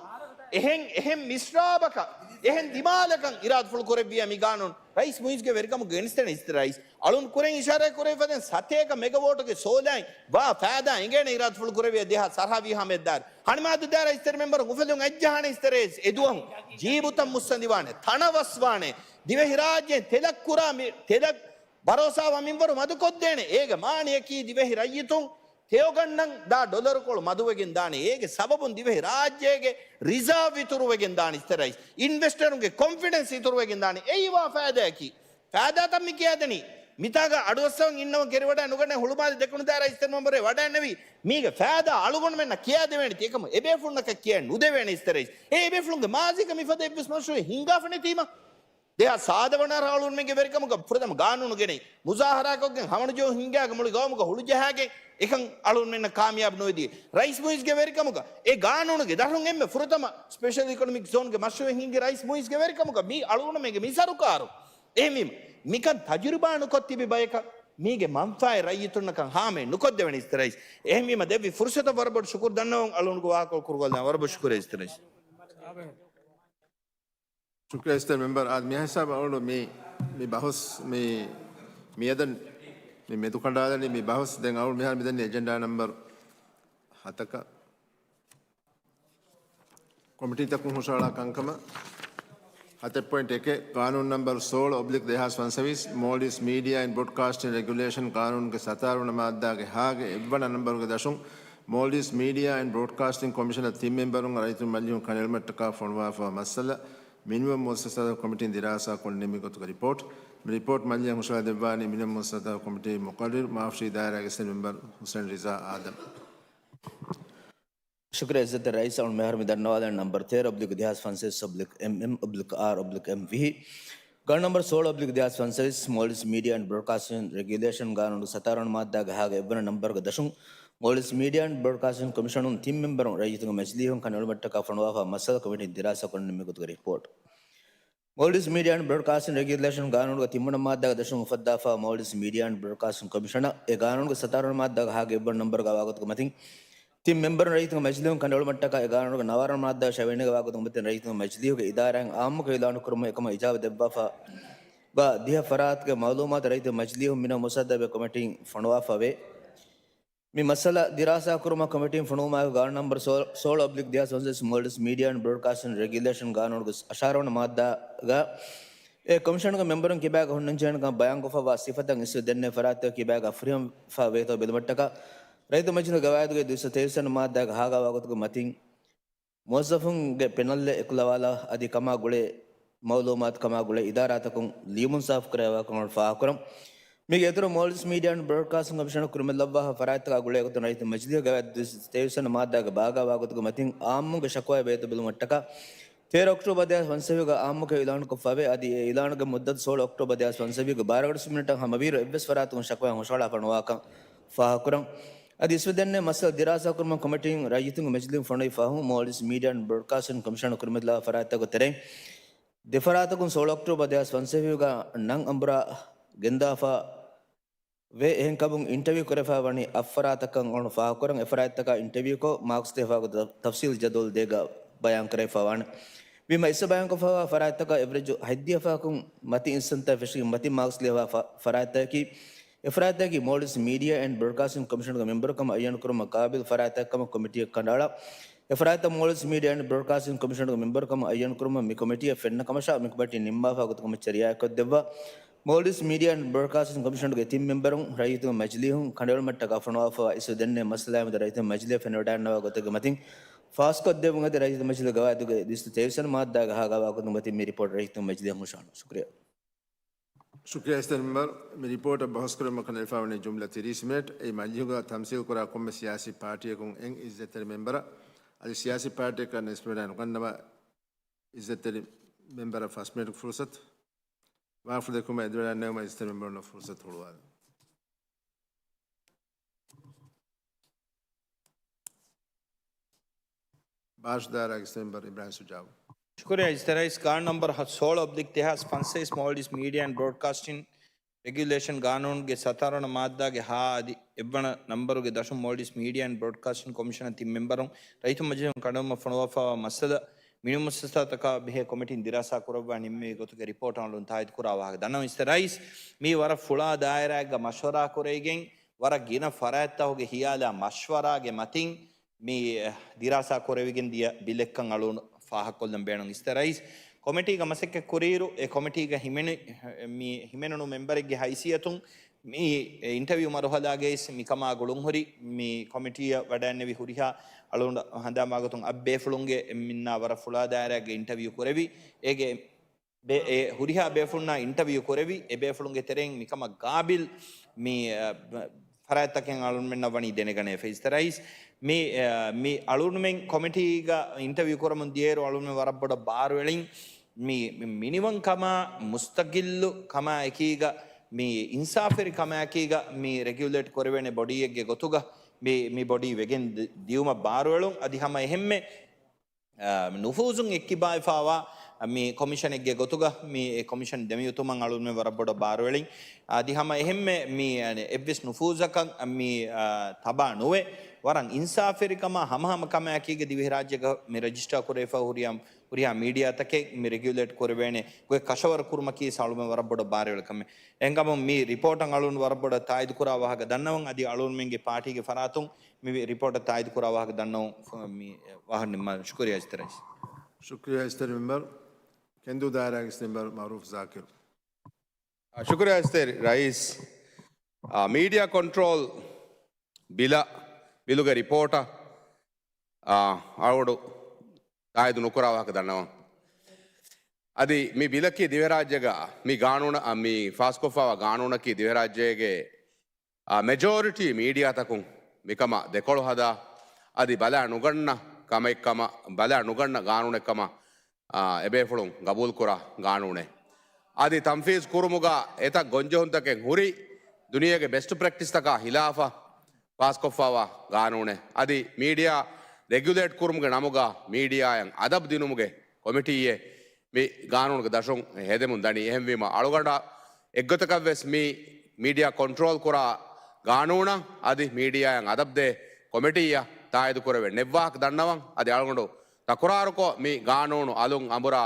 އެހެން، އެހެން މިސްރާބަކަށް، އެހެން ދިމާލަކަށް އިރާދަފުޅު ކުރެއްވިޔާ މި ގާނޫނު ރައީސް މުއިޒްގެ ވެރިކަމުގަ ގެނެސްދޭނެ އިސްތެ ރައީސް. އަޅުން ކުރެން އިޝާރާތް ކުރެވިފަދައިން ސަތޭކަ މެގަވޯޓުގެ ސޯލާއިން ވާ ފައިދާ އެނގޭނެ އިރާދަފުޅު ކުރެވިޔާ ދެހާސް އަށާރަ ވީހާ މެދު ދާއިރު. ހަނިމާދު ދާއިރާ އިސްތެރި މެމްބަރުން އުފެދުން އައްޖަހާނެ އިސްތެ ރައީސް އެދުވަހު ޖީބުތައް މުއްސަނދިވާނެ، ތަނަވަސްވާނެ. ދިވެހިރާއްޖޭން ތެލަށް ކުރާ މި، ތެލަށް ބަރޯސާވާ މިންވަރު މަދުކޮށްދޭނެ. އޭގެ މާނަޔަކީ ދިވެހި ރައްޔިތުން ތެޔޮގަންނަން ދާ ޑޮލަރުކޮޅު މަދުވެގެން ދާނެ. އޭގެ ސަބަބުން ދިވެހި ރާއްޖޭގެ ރިޒާވް އިތުރުވެގެން ދާނެ އިސްތެ ރައީސް. އިންވެސްޓަރުންގެ ކޮންފިޑެންސް އިތުރުވެގެން ދާނެ. އެއީ ވާ ފައިދާއަކީ. ފައިދާތައް މި ކިޔާދެނީ. މިތާގަ އަޑުއައްސަވަން އިންނަވަން ކެރިވަޑައި ނުގަނެ ހުޅުމާލެ ދެކުނު ދާއިރާ އިސްތެރި މެމްބަރެއް ވަޑައިންނެވީ. މީގެ ފައިދާ އަޅުގަނޑުމެންނަށް ކިޔާދެވޭނެ ތިޔަކަމަށް އެބޭފުޅުންނަކަށް ކިޔައި ނުދެވޭނެ އިސްތެ ރައީސް. އެ އެބޭފުޅުންގެ މާޒީގަ މިފަދަ އެއްވެސް މަޝްރޫއެއް ހިންގާފަ ނެތީމަ. ދެހާސް ސާދަ ވަނަ އަހަރަށް އަޅުންމެންގެ ވެރިކަމުގަ ފުރަތަމަ ގާނޫނު ގެނައި، މުޒާހަރާކޮށްގެން ހަމަނުޖެހުން ހިންގާގެ މުޅި ގައުމުގަ ހުޅުޖަހާގެން އެކަން އަޅުންމެންނަށް ކާމިޔާބު ނުވެދިޔަ. ރައީސް މުއިޒްގެ ވެރިކަމުގަ އެ ގާނޫނުގެ ދަށުން އެންމެ ފުރަތަމަ ސްޕެޝަލް އިކޮނޮމިކް ޒޯންގެ މަޝްރޫއެއް ހިންގި ރައީސް މުއިޒްގެ ވެރިކަމުގަ މީ އަޅުގަނޑުމެންގެ މި ސަރުކާރު. އެހެންވީމަ، މިކަން ތަޖުރިބާ ނުކޮށް ތިބި ބަޔަކަށް މީގެ މަންފާއެއް ރައްޔިތުންނަކަށް ހާމައެއް ނުކޮށްދެވޭނެ އިސްތެ ރައީސް. އެހެންވީމަ، ދެއްވި ފުރުސަތަށް ވަރަށް ބޮޑު ޝުކުރު ދަންނަވަން އަޅުގަނޑުގެ ވާހަކަ ކުރުގަލް ވަރަށް ބޮޑު ޝުކުރިއްޔާ އިސްތެ ރައީސް. ޝުކުރިއްޔާ އިސްތެރި މެމްބަރ. އާދެ، މިހާ ހިސާބަށް އަޅުގަނޑު މި، މި ބަހުސް މި، މިއަދަން މި މެދުކަނޑާލަނީ މި ބަހުސް. ދެން އަޅުގަނޑު މިހާރު މިދަނީ އެޖެންޑާ ނަމްބަރު ހަތަކަށް. ކޮމިޓީތަކުން ހުށަހަޅާ ކަންކަމަށް ހަތެއް ޕޮއިންޓް އެކެއް، ގާނޫނު ނަމްބަރު ސޯޅަ އޮބްލިކް ދެހާސް ފަންސަވީސް، މޯލްޑިވްސް މީޑިއާ އެންޑް ބްރޯޑްކާސްޓިން ރެގިއުލޭޝަން ގާނޫނުގެ ސަތާރަ ވަނަ މާއްދާގެ ހާގެ އެއްވަނަ ނަމްބަރުގެ ދަށުން، މޯލްޑިވްސް މީޑިއާ އެންޑް ބްރޯޑްކާސްޓިން ކޮމިޝަނަށް ތިން މެމްބަރުން ރައްޔިތުން މަޖިލީހުން ކަނޑައެޅުމަށްޓަކާ ފޮނުވާފަ މައްސަލަ، މިނިވަން މުއައްސަސާތަކުގެ ކޮމިޓީން ދިރާސާކޮށް ނިންމި ގޮތުގެ ރިޕޯޓް. މި ރިޕޯޓް މަޖިލީހަށް ހުށަހަޅަދެއްވާނީ މިނިވަން މުއައްސަސާތަކުގެ ކޮމިޓީ މުޤައްރިރު މާފަށީ ދާއިރާގެ އިސްތެރި މެމްބަރު ހުސެން ރިޒާ އާދަމް. ޝުކުރިއްޔާ އިއްޒަތްތެރި ރައީސް. އަޅުން މިހާރު މި ދަންނަވާލަން ނަމްބަރު ތޭރަ އޮބްލިކް ދެހާސް ފަންސަވީސް އޮބްލިކް އެމް އެމް އޮބްލިކް އާރް އޮބްލިކް އެމް ވިހި. ގާނޫނު ނަމްބަރު ސޯޅަ އޮބްލިކް ދެހާސް ފަންސަވީސް، މޯލްޑިވްސް މީޑިއާ އެންޑް ބްރޯޑްކާސްޓިން ރެގިއުލޭޝަން ގާނޫނުގެ ސަތާރަ ވަނަ މާއްދާގެ ހާގެ އެއްވަނަ ނަމްބަރުގެ ދަށުން، މޯލްޑިވްސް މީޑިއާ އެންޑް ބްރޯޑްކާސްޓިން ކޮމިޝަނުން ތިން މެމްބަރުން ރައްޔިތުންގެ މަޖިލީހުން ކަނޑައެޅުމަށްޓަކާ ފޮނުވާފަ މައްސަލަ ކޮމިޓީން ދިރާސާކޮށް ނިންމި ގޮތުގެ ރިޕޯޓް. މޯލްޑިވްސް މީޑިއާ އެންޑް ބްރޯޑްކާސްޓިން ރެގިއުލޭޝަން ގާނޫނުގެ ތިންވަނަ މާއްދާގެ ދަށުން އުފައްދާފަ މޯލްޑިވްސް މީޑިއާ އެންޑް ބްރޯޑްކާސްޓިން ކޮމިޝަނަށް އެ ގާނޫނުގެ ސަތާރަ ވަނަ މާއްދާގެ ހާގެ އެއްވަނަ ނަމްބަރުގައި ވާގޮތުގެ މަތިން ތިން މެމްބަރުން ރައްޔިތުންގެ މަޖިލީހުން ކަނޑައެޅުމަށްޓަކާ އެ ގާނޫނުގެ ނަވާރަ ވަނަ މާއްދާ ޝަވިޔަނިގަ ވާގޮތުގެ މަތިން ރައްޔިތުންގެ މަޖިލީހުގެ އިދާރާއިން އާއްމުކޮށް އިލާނު ކުރުމުގެ އެކަމަށް އިޖާބަ ދެއްވާފަ ވާ ދިހަ ފަރާތުގެ މައުލޫމާތު ރައްޔިތުންގެ މަޖިލީހުން މިނަ މުސައްދަބެ ކޮމިޓީން ފޮނުވާފަ ވޭ. މި މައްސަލަ ދިރާސާ ކުރުމަށް ކޮމިޓީން ފޮނުވުމާއެކު ގާނޫނު ނަމްބަރު ސޯ-، ސޯޅަ އޮބްލިކް ދެހާސް ފަންސަވީސް މޯލްޑިވްސް މީޑިއާ އެންޑް ބްރޯޑްކާސްޓިން ރެގިއުލޭޝަން ގާނޫނުގެ އަށާރަ ވަނަ މާއްދާގަ އެ ކޮމިޝަނުގެ މެމްބަރުން ކިބާގަ ހުންނަންޖެހޭނެކަން ބަޔާންކޮށްފައިވާ ސިފަތައް އިސްވެ ދެންނެވި ފަރާތްތަކަށް ކިބާގަ ފުރިހަމަވެފަ ވޭތޯ ބެލުމަށްޓަކާ، ރައްޔިތު މަޖިލީހުގެ ގަވާއިދުގެ ދުއިސައްތަ ތޭވީސް ވަނަ މާއްދާގަ ހާގަވާ ގޮތުގެ މަތިން މުވައްޒަފުންގެ ޕެނަލްއެއް އެކުލަވާލާ އަދި ކަމާ ގުޅޭ މައުލޫމާތު ކަމާ ގުޅޭ އިދާރާތަކުން ލިޔުމުން ސާފުކުރެވިފައިވާކަމަށް ފާހަގަކުރަން. މީގެ އިތުރު މޯލްޑިވްސް މީޑިއާ އެންޑް ބްރޯޑްކާސްޓިން ކޮމިޝަނަށް ކުރިމަތިލައްވާފަ ފަރާތްތަކާ ގުޅޭ ގޮތުން ރައްޔިތު މަޖިލީހުގެ ގަވާއިދު ދުއިސައްތަ ތޭވީސް ވަނަ މާއްދާގަ ބާގާވާ ގޮތުގެ މަތިން އާއްމުންގެ ޝަކުވާއެއް ބޭތު ބެލުމަށްޓަކާ، ތޭރަ އޮކްޓޯބަރ ދެހާސް ފަންސަވީހުގަ އާއްމުކޮށް އިލާނުކޮށްފައިވޭ. އަދި އެ އިލާނުގެ މުއްދަތު ސޯޅަ އޮކްޓޯބަރ ދެހާސް ފަންސަވީހުގެ ބާރަ ގަޑިއަށް މިނެޓަށް ހަމަވީއިރު އެއްވެސް ފަރާތަކުން ޝަކުވާއެއް ހުށަހަޅާފަ ނުވާކަން ފާހަގަކުރަން. އަދި އިސްވެ ދެންނެވި މައްސަލަ ދިރާސާކުރުމަށް ކޮމިޓީން ރައްޔިތުންގެ މަޖިލީހުން ފޮނުވި ފަހުން މޯލްޑިވްސް މީޑިއާ އެންޑް ބްރޯޑްކާސްޓިން ކޮމިޝަނަށް ކުރިމަތިލާ ފަރާތްތަކުގެ ތެރެއިން ދެ ފަރާތަކުން ސޯޅަ އޮކްޓޯބަރ ދެހާސް ފަންސަވީހުގަ ނަން އަނބުރާ ގެންދާފަ ވޭ. އެހެންކަމުން އިންޓަވިއު ކުރެވިފައިވަނީ އަށް ފަރާތަކަށް އަޅުން ފާހަގަކުރަން. އެ ފަރާތްތަކާ އިންޓަވިއުކޮށް މާކްސް ލިޔެފައިވާ ގޮތަށް ތަފްސީލް ޖަދުވަލު ދޭގަ ބަޔާންކުރެވިފައިވާނެ. ވީމަ އިސްވެ ބަޔާންކޮށްފައިވާ ފަރާތްތަކަށް އެވްރެޖު ހަތްދިހަ ފަހަކުން މަތި އިންސަންތައް ފެށިގެން މަތި މާކްސް ލިޔެފައިވާ ފަ-، ފަރާތްތަކަކީ، އެ ފަރާތްތަކަކީ މޯލްޑިވްސް މީޑިއާ އެންޑް ބްރޯޑްކާސްޓިން ކޮމިޝަނުގެ މެމްބަރުކަމަށް އައްޔަން ކުރުމަށް ޤާބިލް ފަރާތްތަކަށް ކަމަށް ކޮމިޓީއަށް ކަނޑައަޅާ. އެ ފަރާތްތައް މޯލްޑިވްސް މީޑިއާ އެންޑް ބްރޯޑްކާސްޓިން ކޮމިޝަނުގެ މެމްބަރުކަމަށް އައްޔަން ކުރުމަށް މި ކޮމިޓީއަށް ފެންނަ ކަމަށާ، މި ކޮމިޓީ ނިންމާފަ ގޮތުގެ މައްޗަށް ރިއާޔަތްކޮށްދެއްވާ. މޯލްޑިވްސް މީޑިއާ އެންޑް ބްރޯޑްކާސްޓިން ކޮމިޝަނުގެ ތިން މެމްބަރުން ރައްޔިތުންގެ މަޖިލީހުން ކަނޑައެޅުމަށްޓަކާ ފޮނުވާފައިވާ އިސްވެ ދެންނެވި މައްސަލާއާމެދު ރައްޔިތުންގެ މަޖިލީހަށް ފެނިވަޑައިގަންނަވާ ގޮތެއްގެ މަތިން ފާސްކޮށްދެއްވުން އަދި ރައްޔިތު މަޖިލީހުގެ ގަވާއިދުގެ ދުއިސައްތަ ތޭވީސް ވަނަ މާއްދާގަ ހާގާވާ ގޮތުގެ މަތިން މި ރިޕޯޓް ރައްޔިތުންގެ މަޖިލީހަށް ހުށަހަޅަން. ޝުކުރިއްޔާ. ޝުކުރިއްޔާ އިސްތެރި މެމްބަރު. މި ރިޕޯޓަށް ބަހުސްކުރުމަށް ކަނޑައެޅިފައިވަނީ ޖުމްލަ ތިރީސް މިނެޓް. އެއީ މަޖިލީހުގަ ތަމްސީލްކުރާ ކޮންމެ ސިޔާސީ ޕާޓީއަކުން އެން އިއްޒަތްތެރި މެމްބަރަށް. އަދި ސިޔާސީ ޕާޓީއަކަށް އިސްވެ ނުގަންނަވާ އިއްޒަތްތެރި މެމްބަރަށް ފަސް މިނެޓް ފުރުސަތު. ވާހަކަ ދެއްކުމަށް އެދިވަޑައިގަންނަވުމަށް އިއްޒަތްތެރި މެމްބަރުންނަށް ފުރުސަތު ހުޅުވާލަން. ބާޝް ދާއިރާގެ އިސްތެރި މެމްބަރު އިބްރާހިމް ޝުޖާއު. ޝުކުރިއްޔާ އިސްތެ ރައީސް. ގާނޫނު ނަމްބަރު ހަ-، ސޯޅަ އޮބްލިކް ދެހާސް ފަންސަވީސް މޯލްޑިވްސް މީޑިއާ އެންޑް ބްރޯޑްކާސްޓިން ރެގިއުލޭޝަން ގާނޫނުގެ ސަތާރަ ވަނަ މާއްދާގެ ހަ އަދި އެއްވަނަ ނަމްބަރުގެ ދަށުން މޯލްޑިވްސް މީޑިއާ އެންޑް ބްރޯޑްކާސްޓިން ކޮމިޝަނަށް ތިން މެމްބަރުން ރައްޔިތުން މަޖިލީހުން ކަނޑައެޅުމަށް ފޮނުވާފައިވާ މައްސަލަ މިނިވަން މުއައްސަސާތަކާ ބެހޭ ކޮމިޓީން ދިރާސާ ކުރައްވާ ނިންމެވި ގޮތުގެ ރިޕޯޓް އަޅުން ތާއީދު ކުރާ ވާހަކަ ދަންނަވަން އިސްތެ ރައީސް. މީ ވަރަށް ފުޅާ ދާއިރާއެއްގަ މަޝްވަރާ ކުރެވިގެން، ވަރަށް ގިނަ ފަރާތްތަކުގެ ހިޔާލާ މަޝްވަރާގެ މަތިން މި، އެ، ދިރާސާ ކުރެވިގެން ދިޔަ ބިލެއްކަން އަޅުން ފާހަގަކޮށްލަން ބޭނުން އިސްތެ ރައީސް. ކޮމިޓީގަ މަސައްކަތް ކުރިއިރު، އެ ކޮމިޓީގަ ހިމެނި، މި ހިމެނުނު މެމްބަރެއްގެ ހައިސިއްޔަތުން މި އިންޓަވިއު މަރުހަލާގައި މިކަމާ ގުޅުންހުރި މި ކޮމިޓީއަށް ވަޑައިންނެވި ހުރިހާ އަޅުން ހަނދާންވާގޮތުން އަށް ބޭފުޅުންގެ މިންނާ ވަރަށް ފުޅާ ދާއިރާގެ އިންޓަވިއު ކުރެވި. އޭގެ ބޭ-، އެ ހުރިހާ ބޭފުޅުންނާ އިންޓަވިއު ކުރެވި، އެ ބޭފުޅުންގެ ތެރެއިން މިކަމަށް ގާބިލް މި، އަ، ފަރާތްތަކެއް އަޅުންމެންނަށް ވަނީ ދެނެގަނެވި އިސްތެ ރައީސް. މި، އަ، މި އަޅުންމެން ކޮމިޓީގަ އިންޓަވިއު ކުރަމުން ދިޔައިރު އަޅުންމެން ވަރަށް ބޮޑަށް ބާރުއެޅިން. މި، މި މިނިވަން ކަމާ، މުސްތަގިއްލު ކަމާ އެކީގަ، މި އިންސާފުވެރި ކަމާ އެކީގަ، މި ރެގިއުލޭޓް ކުރެވޭނެ ބޮޑީއެއްގެ ގޮތުގަ، މި، މި ބޮޑީ ވެގެން ދި-، ދިޔުމަށް ބާރުއެޅުން. އަދި ހަމަ އެހެންމެ އާ، ނުފޫޒުން އެއްކިބާވެފާވާ މި ކޮމިޝަނެއްގެ ގޮތުގަ މި އެ ކޮމިޝަން ދެމިއޮތުމަށް އަޅުންމެން ވަރަށް ބޮޑަށް ބާރުއެޅިން. އަދި ހަމަ އެހެންމެ މި، އަނެ، އެއްވެސް ނުފޫޒަކަށް މި، އާ، ތަބާ ނުވެ، ވަރަށް އިންސާފުވެރިކަމާ ހަމަހަމަ ކަމާއެކީގަ ދިވެހިރާއްޖޭގަ މި ރަޖިސްޓާ ކުރެވިފަ ހުރިހާ، ހުރިހާ މީޑިއާތަކެއް މި ރެގިއުލޭޓް ކުރެވޭނެ ގޮތް ކަށަވަރު ކުރުމަކީ އަޅުމެން ވަރަށް ބޮޑަށް ބާރުއެޅި ކަމެއް. އެހެންކަމުން މި ރިޕޯޓަށް އަޅުން ވަރަށް ބޮޑަށް ތާއީދު ކުރާ ވާހަކަ ދަންނަވަން. އަދި އަޅުންމެންގެ ޕާޓީގެ ފަރާތުން މި ރިޕޯޓަށް ތާއީދު ކުރާ ވާހަކަ ދަންނަވަން ފ-، މި ވާހަކަ ނިންމާލަން. ޝުކުރިއްޔާ އިސްތެ ރައީސް. ޝުކުރިއްޔާ އިސްތެ މެމްބަރު. ކެންދޫ ދާއިރާގެ އިސްތެ މެމްބަރު މައުރޫފް ޒާކިރު. އާ، ޝުކުރިއްޔާ އިސްތެ ރައީސް. އާ، މީޑިއާ ކޮންޓްރޯލް ބިލަށް، ބިލުގެ ރިޕޯޓަށް، އާ، އަޅުގަނޑު ތާއީދު ނުކުރާ ވާހަކަ ދަންނަވަން. އަދި މި ބިލަކީ ދިވެހިރާއްޖޭގަ މި ގާނޫނަށް، އާ، މި ފާސްކޮށްފާވާ ގާނޫނަކީ ދިވެހިރާއްޖޭގެ އާ، މެޖޯރިޓީ މީޑިއާތަކުން މިކަމަށް ދެކޮޅު ހަދާ، އަދި ބަލާ ނުގަންނަ ކަމެއްކަމަށް، ބަލާ ނުގަންނަ ގާނޫނެއްކަމަށް، އާ، އެބޭފުޅުން ގަބޫލުކުރާ ގާނޫނެއް. އަދި ތަންފީޒް ކުރުމުގަ އެތައް ގޮންޖެހުންތަކެއް ހުރި ދުނިޔޭގެ ބެސްޓް ޕްރެކްޓިސްތަކާ ހިލާފަށް ފާސްކޮށްފާވާ ގާނޫނެއް. އަދި މީޑިއާ ރެގިއުލޭޓް ކުރުމުގެ ނަމުގަ މީޑިއާއަށް އަދަބު ދިނުމުގެ ކޮމިޓީއެއް މި ގާނޫނުގެ ދަށުން ހެދެމުން ދަނީ. އެހެންވީމަ، އަޅުގަނޑަށް އެއްގޮތަކަށްވެސް މި މީޑިއާ ކޮންޓްރޯލް ކުރާ ގާނޫނަށް އަދި މީޑިއާއަށް އަދަބުދޭ ކޮމިޓީއަށް ތާއީދު ކުރެވޭ ނެއްވާހަކަ ދަންނަވަން. އަދި އަޅުގަނޑު ތަކުރާރުކޮށް، މި ގާނޫނު އަލުން އަނބުރާ،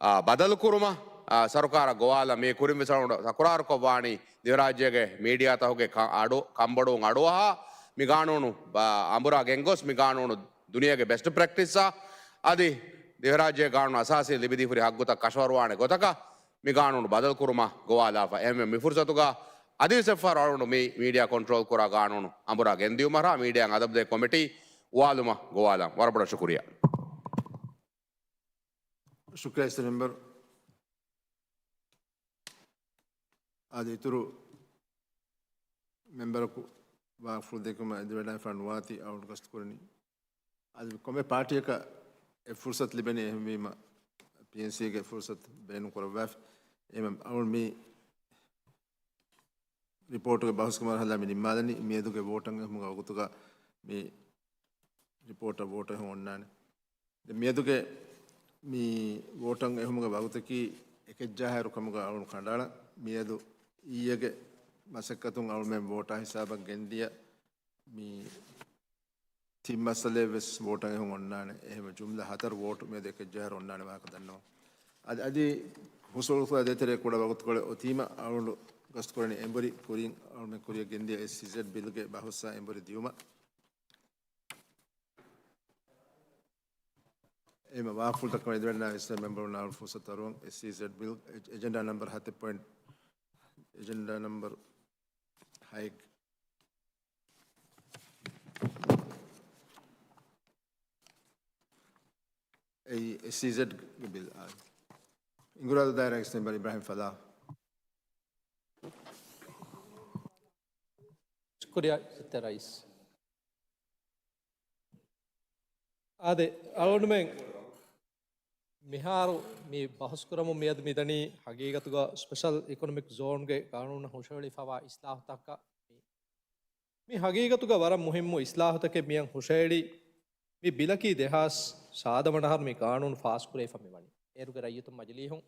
އާ، ބަދަލު ކުރުމަށް، އާ، ސަރުކާރަށް ގޮވާލަން. މި ކުރިން ވެސް އަޅުގަނޑު ތަކުރާރުކޮށް ވާނީ، ދިވެހިރާއްޖޭގެ މީޑިއާތަކުގެ ކަ-، އަޑު، ކަންބޮޑުވުން އަޑުއަހާ، މި ގާނޫނު ބަ-، އަނބުރާ ގެންގޮސް، މި ގާނޫނު ދުނިޔޭގެ ބެސްޓް ޕްރެކްޓިސްއާ އަދި ދިވެހިރާއްޖޭ ގާނޫނު އަސާސީ ލިބިދީ ހުރި ހައްގުތައް ކަށަވަރުވާނެ ގޮތަކަށް މި ގާނޫނު ބަދަލުކުރުމަށް ގޮވާލާފަ. އެހެންވެ، މި ފުރުސަތުގަ އަދިވެސް އެއްފަހަރު އަޅުގަނޑު މި މީޑިއާ ކޮންޓްރޯލް ކުރާ ގާނޫނު އަނބުރާ ގެންދިއުމަށް މީޑިއާއަށް އަދަބުދޭ ކޮމިޓީ އުވާލުމަށް ގޮވާލަން. ވަރަށް ބޮޑަށް ޝުކުރިއްޔާ. ޝުކުރިއްޔާ އިސްތެ މެމްބަރު. އަދި އިތުރު މެމްބަރަކު ވާހަކަފުޅު ދެއްކުމަށް އެދިވަޑައިފާ ނުވާތީ އަޅުގަނޑު ގަސްތުކުރަނީ. އަދި ކޮންމެ ޕާޓީއަކަށް އެ ފުރުސަތު ލިބެނީ. އެހެންވީމަ، ޕީއެންސީގެ ފުރުސަތު ބޭނުން ކުރައްވާފި. އެހެން އަޅުގަނޑު މި ރިޕޯޓުގެ ބަހުސްގެ މަރުހަލާ މި ނިންމާލަނީ. މިއަދުގެ ވޯޓަށް އެހުމުގެ ވަގުތުގަ މި ރިޕޯޓަށް ވޯޓަށް އެހުން އޮންނާނެ. ދެން މިއަދުގެ މި ވޯޓަށް އެހުމުގެ ވަގުތަކީ އެކެއްޖާހައިރު ކަމުގަ އަޅުން ކަނޑައަޅަން. މިއަދު އިއްޔެގެ މަސައްކަތުން އަޅުމެން ވޯޓާ ހިސާބަށް ގެންދިޔަ މި ތިން މައްސަލައެއް ވެސް ވޯޓަށް އެހުން އޮންނާނެ. އެހެންވެ، ޖުމްލަ ހަތަރު ވޯޓު މިއަދު އެކެއްޖާހައިރު އޮންނާނެ ވާހަކަ ދަންނަވަން. އަދި، އަދި ހުސޫރުތު ދޭތެރޭ ކުޑަ ވަގުތުކޮޅެއް އޮތީމަ އަޅުގަނޑު ގަސްތުކުރަނީ އެނބުރި ކުރިން އަޅުމެން ކުރިއަށް ގެންދިޔަ އެސްއީޒެޑް ބިލްގެ ބަހުސްއާ އެނބުރި ދިއުމަށް. އެހެންވީމަ، ވާހަކަފުޅު ދައްކަވަން އެދިވަޑައިގަންނަވާ އިސްތެ މެމްބަރުންނަށް އަޅުން ފުރުސަތު ތަރުވަން. އެސްއީޒެޑް ބިލް އެ-، އެޖެންޑާ ނަމްބަރު ހަތެއް ޕޮއިންޓް، އެޖެންޑާ ނަމްބަރު ހައެއް. އެއީ އެސްއީޒެޑްގެ ބިލް. އާ، އިނގުރާދޫ ދާއިރާގެ އިސްތެ މެމްބަރު އިބްރާހިމް ފަލާހް. ޝުކުރިއްޔާ އިސްތެ ރައީސް. އާދެ، އަޅުގަނޑުމެން މިހާރު މި ބަހުސްކުރަމުން މިއަދު މިދަނީ ހަގީގަތުގަ ސްޕެޝަލް އިކޮނޮމިކް ޒޯންގެ ގާނޫނަށް ހުށަހެޅިފައިވާ އިސްލާހުތަކަށް. މި ހަގީގަތުގަ ވަރަށް މުހިއްމު އިސްލާހުތަކެއް މިއަށް ހުށަހެޅި. މި ބިލަކީ ދެހާސް ސާދަ ވަނަ އަހަރު މި ގާނޫނު ފާސްކުރެވިފަ މިވަނީ. އޭރުގެ ރައްޔިތުން މަޖިލީހުން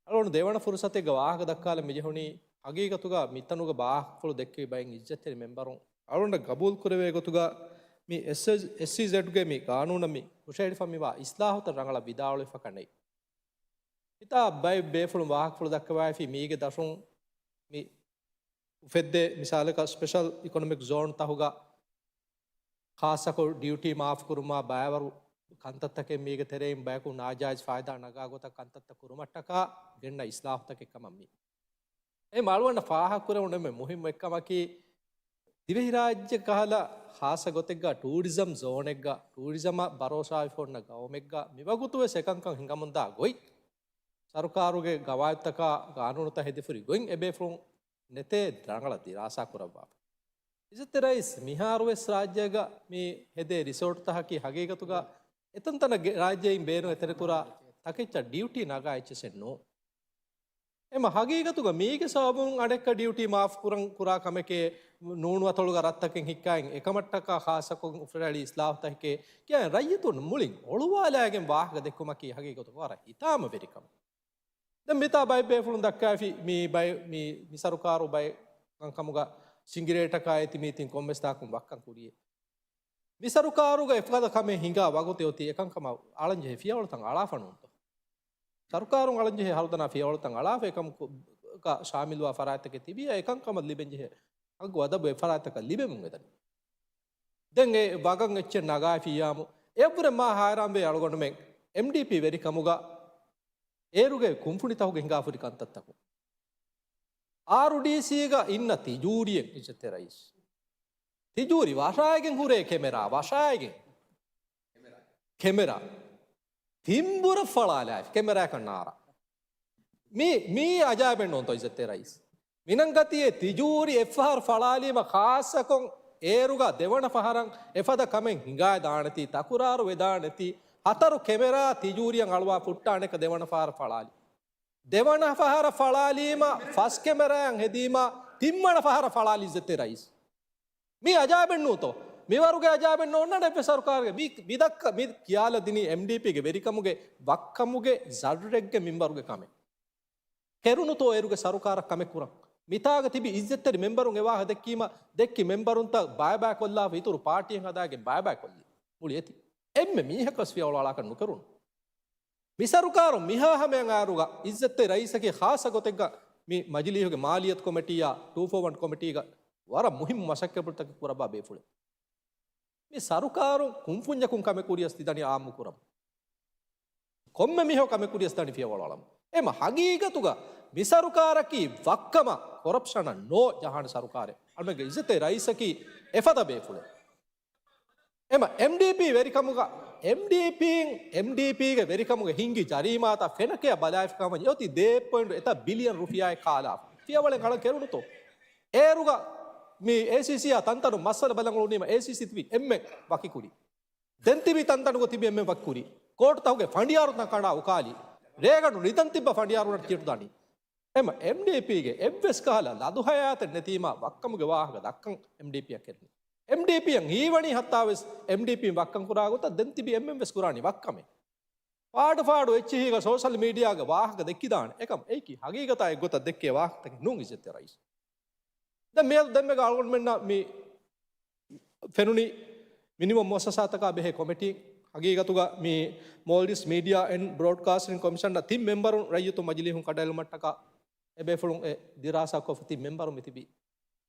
އަޅުގަނޑު ދެވަނަ ފުރުސަތެއްގަ ވާހަކަ ދައްކާލަން މިޖެހުނީ، ހަގީގަތުގަ މިތަނުގަ ބާހަކަފުޅު ދެއްކެވި ބައެއް އިއްޒަތްތެރި މެމްބަރުން އަޅުގަނޑަށް ގަބޫލުކުރެވޭ ގޮތުގަ މި އެސް، އެސްއީޒެޑްގެ މި ގާނޫނަށް މި ހުށަހެޅިފަ މިވާ އިސްލާހުތައް ރަނގަޅަށް ވިދާޅުވެފަ ކަނޑައި. މިތާ ބައެއް ބޭފުޅުން ވާހަކަފުޅު ދައްކަވައިފި މީގެ ދަށުން މި އުފެއްދޭ، މިސާލަކަށް ސްޕެޝަލް އިކޮނޮމިކް ޒޯން ތަހުގަ ޚާއްޞަކޮށް ޑިއުޓީ މާފުކުރުމާ ބައިވަރު ކަންތައްތަކެއް މީގެ ތެރެއިން ބަޔަކު ނާޖާއިޒް ފާއިދާ ނަގާ ގޮތަށް ކަންތައްތައް ކުރުމަށްޓަކާ ގެންނަ އިސްލާހުތަކެއް ކަމަށް މީ. އެ މަ އަޅުގަނޑަށް ފާހަގަކުރެވުނު އެންމެ މުހިއްމު އެއްކަމަކީ، ދިވެހިރާއްޖެ ކަހަލަ ޚާއްޞަ ގޮތެއްގަ ޓޫރިޒަމް ޒޯނެއްގަ ޓޫރިޒަމަށް ބަރޯސާވެފަ އޮންނަ ގައުމެއްގަ މިވަގުތުވެސް އެކަންކަން ހިނގަމުންދާ ގޮތް، ސަރުކާރުގެ ގަވާއިދުތަކާ ގާނޫނުތައް ހެދިފުރި ގޮތް އެބޭފުޅުން ނެތޭ ރަނގަޅަށް ދިރާސާ ކުރައްވާފަ. އިއްޒަތްތެރި ރައީސް، މިހާރުވެސް ރާއްޖޭގަ މި ހެދޭ ރިސޯޓްތަހަކީ ހަގީގަތުގަ އެތަންތަނަށް ގެ-، ރާއްޖެއިން ބޭނުން އެތެރެކުރާ ތަކެއްޗަށް ޑިއުޓީ ނަގާ އެއްޗެއްސެއް ނޫން. އެމަ ހަގީގަތުގަ މީގެ ސަބަބުން އަނެއްކާ ޑިއުޓީ މާފު ކުރަން ކުރާ ކަމެކޭ، ނޫނު އަތޮޅުގަ ރަށްތަކެއް ހިއްކާއިން އެކަމަށްޓަކާ ޚާއްޞަކޮށް އުފެއްދާ އިސްލާހުތަކެކޭ ކިޔާ ރައްޔިތުން މުޅިން އޮޅުވާލާގެން ވާހަކަ ދެއްކުމަކީ ހަގީގަތުގަ ވަރަށް ހިތާމަވެރި ކަމެއް. ދެން މިތާ ބައެއް ބޭފުޅުން ދައްކާފި މި ބައެއް މި، މި ސަރުކާރު ބައެއް ކަންކަމުގަ ސިނގިރޭޓަކާ އޭތި މީތިން ކޮންމެސް ތާކުން ވައްކަން ކުރިޔޭ. މި ސަރުކާރުގަ އެފަދަ ކަމެއް ހިނގާ ވަގުތެއް އޮތީ އެކަންކަމަށް އަޅަންޖެހޭ ފިޔަވަޅުތައް އަޅާފަ ނޫންތޯ؟ ސަރުކާރުން އަޅަންޖެހޭ ހަރުދަނާ ފިޔަވަޅުތައް އަޅާފަ އެކަމަކު ކަ ޝާމިލުވާ ފަރާތްތަކެއް ތިބިޔާ އެކަންކަމަށް ލިބެންޖެހޭ ހައްގު އަދަބު އެ ފަރާތްތަކަށް ލިބެމުން ވެދަނީ. ދެން އެ ވަގަށް އެއްޗެއް ނަގާފިއްޔާމު އެއަށްވުރެ މާ ހައިރާންވޭ އަޅުގަނޑުމެން އެމްޑީޕީ ވެރިކަމުގަ އޭރުގެ ކުންފުނިތަހުގެ ހިނގާފުރި ކަންތައްތަކުން. އާރުޑީސީގަ އިންނަ ތިޖޫރިއެއް އިއްޒަތްތެރި ރައީސް. ތިޖޫރި ވަށާގެން ހުރޭ ކެމެރާ، ވަށާގެން. ކެމެރާ. ތިންބުރަށް ފަޅާލާފި ކެމެރާއަކަށް ނާރާ. މީ، މީ އަޖާއިބެއް ނޫންތޯ އިއްޒަތްތެރި ރައީސް. މިނަން ގަތީ އެ ތިޖޫރި އެއްފަހަރު ފަޅާލީމަ ޚާއްޞަކޮށް އޭރުގަ ދެވަނަ ފަހަރަށް އެފަދަ ކަމެއް ހިނގާދާނެތީ، ތަކުރާރު ވެދާނެތީ، ހަތަރު ކެމެރާ ތިޖޫރިއަށް އަޅުވާ ފުއްޓާނެކަ ދެވަނަ ފަހަރަށް ފަޅާލި. ދެވަނަ ފަހަރަށް ފަޅާލީމަ، ފަސް ކެމެރާއަށް ހެދީމަ، ތިންވަނަ ފަހަރަށް ފަޅާލި އިއްޒަތްތެރި ރައީސް. މީ އަޖާއިބެއް ނޫންތޯ؟ މިވަރުގެ އަޖާއިބެއް ނޯންނާނެ އެއްވެސް ސަރުކާރެއް. މީ މިދައްކަ-، މި ކިޔާލަދިނީ އެމްޑީޕީގެ ވެރިކަމުގެ ވައްކަމުގެ ޒައްރެއްގެ މިންވަރުގެ ކަމެއް. ކެރުނުތޯ އޭރުގެ ސަރުކާރަށް ކަމެއް ކުރަން؟ މިތާގަ ތިބި އިއްޒަތްތެރި މެމްބަރުން އެ ވާހަކަ ދެއްކީމަ، ދެއްކި މެމްބަރުންތައް ބައިބައިކޮށްލާފަ އިތުރު ޕާޓީއެއް ހަދާގެން ބައިބައިކޮށްލި. މުޅި އެތި. އެންމެ މީހަކަސް ފިޔަވަޅު އަޅާކަށް ނުކެރުނު. މި ސަރުކާރު މިހާ ހަމަޔަށް އާރުގަ އިއްޒަތްތެރި ރައީސަކީ ޚާއްޞަ ގޮތެއްގަ މި މަޖިލީހުގެ މާލިޔަތު ކޮމިޓީއާ ޓޫ ފޯ ވަން ކޮމިޓީގަ ވަރަށް މުހިއްމު މަސައްކަތްޕުޅުތަކެއް ކުރައްވާ ބޭފުޅެއް. މި ސަރުކާރުން ކުންފުންޏަކުން ކަމެއް ކުރިޔަސް ތިދަނީ އާއްމު ކުރަމު. ކޮންމެ މީހަކު ކަމެއް ކުރިޔަސް ދަނީ ފިޔަވަޅު އަޅަމު. އެމަ ހަގީގަތުގަ މި ސަރުކާރަކީ ވައްކަމަށް ކޮރަޕްޝަނަށް ނޯ ޖަހާނެ ސަރުކާރެއް. އަޅަމެންގެ އިއްޒަތްތެރި ރައީސަކީ އެފަދަ ބޭފުޅެއް. އެމަ އެމްޑީޕީ ވެރިކަމުގަ، އެމްޑީޕީން، އެމްޑީޕީގެ ވެރިކަމުގަ ހިންގި ޖަރީމާތައް ފެނަކެއަށް ބަލާފިކަމަށް އޮތީ ދޭއް ޕޮއިންޓް އެތައް ބިލިއަން ރުފިޔާއެއް ކާލާފަ. ފިޔަވަޅެއް އަޅަން ކެރުނުތޯ؟ އޭރުގަ މި އޭސީސީއާ ތަންތަނު މައްސަލަ ބަލަން އުޅުނީމަ އޭސީސީ ތިބި އެންމެ ވަކިކުރި. ދެން ތިބި ތަންތަނުގަ ތިބި އެންމެ ވަކިކުރި. ކޯޓުތަހުގެ ފަނޑިޔާރުތައް ކަނޑާ އުކާލި. ރޭގަނޑު ނިދަން ތިއްބަ ފަނޑިޔާރުންނަށް ތިއެޓު ދާނީ. އެމަ އެމްޑީޕީގެ އެއްވެސް ކަހަލަ ލަދު ހަޔާތެއް ނެތީމާ ވައްކަމުގެ ވާހަކަ ދައްކަން އެމްޑީޕީއަށް ކެރުނީ. އެމްޑީޕީއަށް ހީވަނީ ހައްތާވެސް އެމްޑީޕީން ވައްކަން ކުރާ ގޮތަށް ދެން ތިބި އެންމެން ވެސް ކުރާނީ ވައްކަމެއް. ފާޑު ފާޑު އެއްޗިހީގަ ސޯޝަލް މީޑިއާގަ ވާހަކަ ދެއްކިދާނެ. އެކަމް އެއީކީ ހަގީގަތާ އެއްގޮތަށް ދެއްކޭ ވާހަކަތަކެއް ނޫން އިއްޒަތްތެރި ރައީސް. ދެން މިއަދު ދެންމެގަ އަޅުގަނޑުމެންނަށް މި ފެނުނީ މިނިވަން މުއައްސަސާތަކާ ބެހޭ ކޮމިޓީ. ހަގީގަތުގަ މި މޯލްޑިވްސް މީޑިއާ އެންޑް ބްރޯޑްކާސްޓިން ކޮމިޝަންއަށް ތިން މެމްބަރުން ރައްޔިތުން މަޖިލީހުން ކަނޑައެޅުމަށްޓަކާ އެބޭފުޅުން އެ ދިރާސާކޮށްފަ ތިން މެމްބަރުން މިތިބީ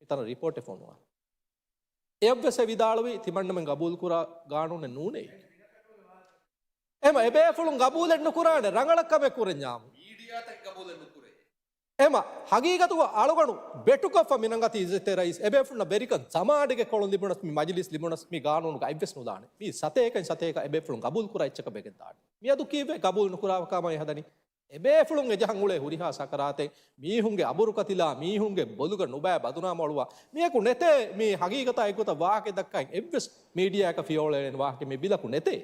މިތަނަށް ރިޕޯޓެއް ފޮނުވާނެ. އެއަށްވެސް އެ ވިދާޅުވީ ތިމަންނަމެން ގަބޫލުކުރާ ގާނޫނެއް ނޫނޭ. އެމަ އެބޭފުޅުން ގަބޫލެއް ނުކުރާނެ ރަނގަޅަށް ކަމެއް ކުރަންޏާމު. މީޑިއާތަކެއް ގަބޫލެއް ނުކުރޭ. އެމަ ހަގީގަތުގަ އަޅުގަނޑު ބެޓުކޮށްފަ މިނަންގަތީ އިއްޒަތްތެރި ރައީސް އެބޭފުޅުންނަށް ވެރިކަން ޒަމާންގެ ކޮޅުން ލިބުނަސް މި މަޖިލީސް ލިބުނަސް މި ގާނޫނުގަ އެއްވެސް ނުލާނެ. މީ ސަތޭކައިން ސަތޭކަ އެބޭފުޅުން ގަބޫލުކުރާ އެއްޗަކަށް ވެގެންދާނެ. މިއަދު ކީއްވެ ގަބޫލު ނުކުރާ ކަމަށް ހަދަނީ؟ އެބޭފުޅުން އެޖަހަން އުޅޭ ހުރިހާ ސަކަރާތެއް، މީހުންގެ އަބުރު ކަތިލާ، މީހުންގެ ބޮލުގަ ނުބައި ބަދުނާމަ އޮޅުވާ، މީހަކު ނެތޭ މީ ހަގީގަތާ އެއްގޮތަށް ވާހަކަ ދައްކައި އެއްވެސް މީޑިއާއަކަށް ފިޔަވަޅު އެޅޭނެ ވާހަކަ މި ބިލަކު ނެތޭ.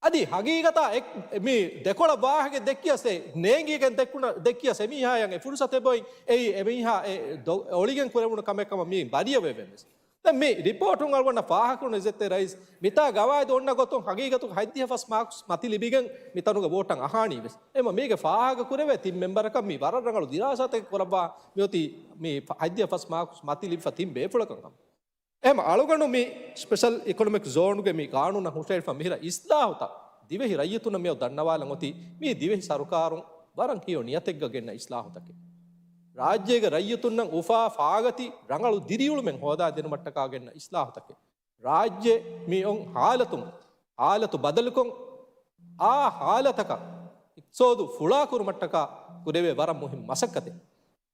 އަދި ހަގީގަތާ އެ-، މި ދެކޮޅަށް ވާހަކަ ދެއްކިޔަސް އެ ނޭނގިގެން ދެއްކުނަ-، ދެއްކިޔަސް އެމީހާޔަށް އެ ފުރުސަތެއް ބޮއި އެއީ އެމީހާ އެ ދޮ-، އޮޅިގެން ކުރެވުނު ކަމެއް ކަމަށް މީ ބަލިއަވެވެން ވެސް. ދެން މި ރިޕޯޓުން އަޅުގަނޑަށް ފާހަގަކުރުނު އިއްޒަތްތެރި ރައީސް، މިތާ ގަވާއިދު އޮންނަ ގޮތުން ހަގީގަތުގަ ހަތްދިހަ ފަސް މާކުސް މަތި ލިބިގެން މިތަނުގަ ވޯޓަށް އަހާނީ ވެސް. އެމަ މީގެ ފާހަގަކުރެވޭ ތިން މެމްބަރަކަށް މީ ވަރަށް ރަނގަޅު ދިރާސާތަކެއް ކުރައްވާ މިއޮތީ މި ހަތްދިހަ ފަސް މާކުސް މަތި ލިބިފަ ތިން ބޭފުޅަކަށް ހަމަ. އެހެން އަޅުގަނޑު މި ސްޕެޝަލް އިކޮނޮމިކް ޒޯނުގެ މި ގާނޫނަށް ހުށައެޅިފަ މިހިރަ އިސްލާހުތައް ދިވެހި ރައްޔިތުންނަށް މިއޮ ދަންނަވާލަން އޮތީ މީ ދިވެހި ސަރުކާރުން ވަރަށް ހެޔޮ ނިޔަތެއްގަ ގެންނަ އިސްލާހުތަކެއް. ރާއްޖޭގެ ރައްޔިތުންނަށް އުފާ ފާގަތި ރަނގަޅު ދިރިއުޅުމެއް ހޯދާދިނުމަށްޓަކާ ގެންނަ އިސްލާހުތަކެއް. ރާއްޖެ މި އޮން ހާލަތުން، ހާލަތު ބަދަލުކޮށް، އާ ހާލަތަކަށް އިޤްތިޞާދު ފުޅާކުރުމަށްޓަކާ ކުރެވޭ ވަރަށް މުހިންމު މަސައްކަތެއް.